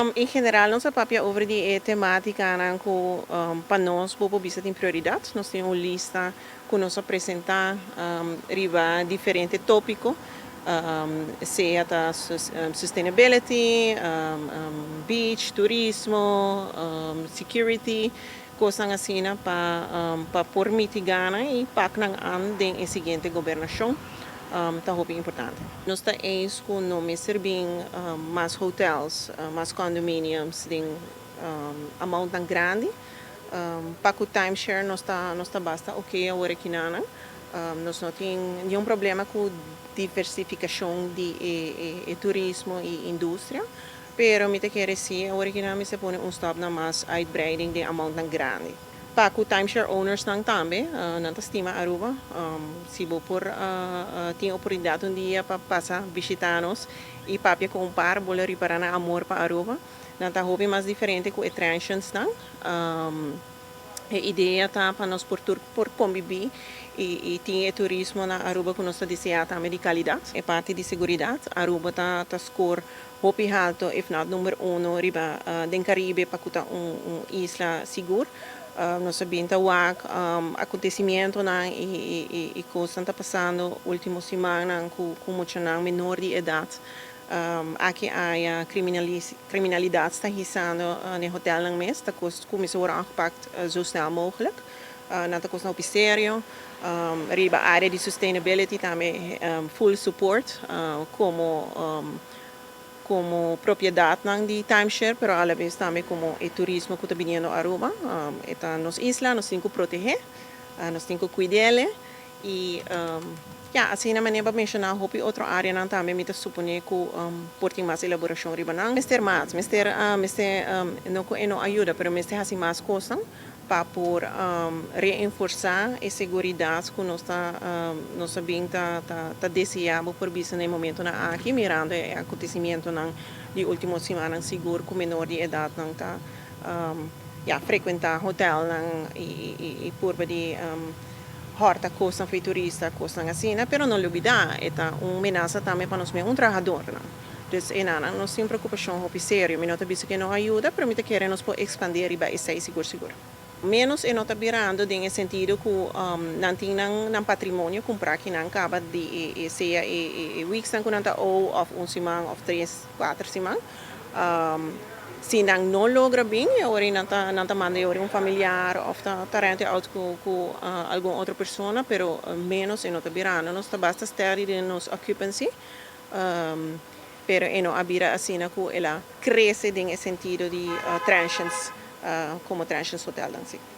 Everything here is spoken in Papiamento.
En general, nos a papia over di e temátika ku pa nos bo por bisa tin prioridat. Nos tin un lista ku nos a presentá riba diferente tópiko, sea ta sustainability, beach, turismo, security, kos asina pa por mitigá i pak nan aan den e siguiente gobernashon. Ta hopi importante. Nos ta eens ku no mester bin mas hotels, mas condominiums den amount tan grandi. Pa ku timeshare nos ta basta ok awor aki nan. Nos no tin ningun problema ku diversifikashon di e turismo i industria. Pero mi ta kere si awor aki nan mester pone un stop na mas uitbreiding di amount tan grandi. Pa ku timeshare owners nan tambe, nan ta stima Aruba. Si bo por tin oportunidat un dia pa pasa bishitá nos i papia ku un par, bo lo ripará nan amor pa Aruba. Nan ta hopi mas diferente ku e transients nan. E idea ta pa nos por tur por konbibí i tin e turismo na Aruba ku nos ta deseá tambe di kalidat. E parti di seguridat, Aruba ta score hopi alto, if not number 1 riba den Karibe pa ku ta un isla sigur. Nos a bin ta wak akontesimentonan i kos ta pasando último siman ku muchanan menor di edat. Aki aya criminalidad ta hisando na hotelnan mes, ta kos kuminsá worden aangepakt zo snel mogelijk. Nan ta kos hopi serio. Riba area di sustainability tambe full support komo propiedat nan di timeshare, pero a la bes tambe komo e turismo ku ta biniendo Aruba. E ta nos isla, nos tin ku protehé, nos tin ku kuid'é i ja, asina manera bo a menshoná hopi otro area nan tambe mi ta suponé ku por tin mas elaborashon riba nan. Mester mas, mester no ku no ayuda, pero mester hasi mas kos pa por reforsá e seguridat ku nos ta bin ta deseá por bisa na momentonan aki, mirando e akontesimentonan di último siman, sigur ku menor di edat nan ta ja, frekuentá hotelnan i purba di hòrta kos pa turista, kos asina, pero no lubidá, ta un menasa tambe pa nos mes trahadónan. Dus einan nos tin preokupashon hopi serio. Mi no ta bisa ku no ayuda, pero mi ta kere nos por ekspandé riba esei sigur sigur. Menos e no ta birando den sentido ku nan tin nan patrimonio kumprá ku nan kaba di e sea e weeks nan ku nan ta o òf un siman òf 3, 4 siman. Si nan no logra bin, ora nan ta manda ora un familiar òf ta rent out ku algun otro persona, pero menos e no ta birando. Nos ta basta steady den nos occupancy. Pero e no a bira asina ku el a krese den sentido di transients, komo transients hotel dan si.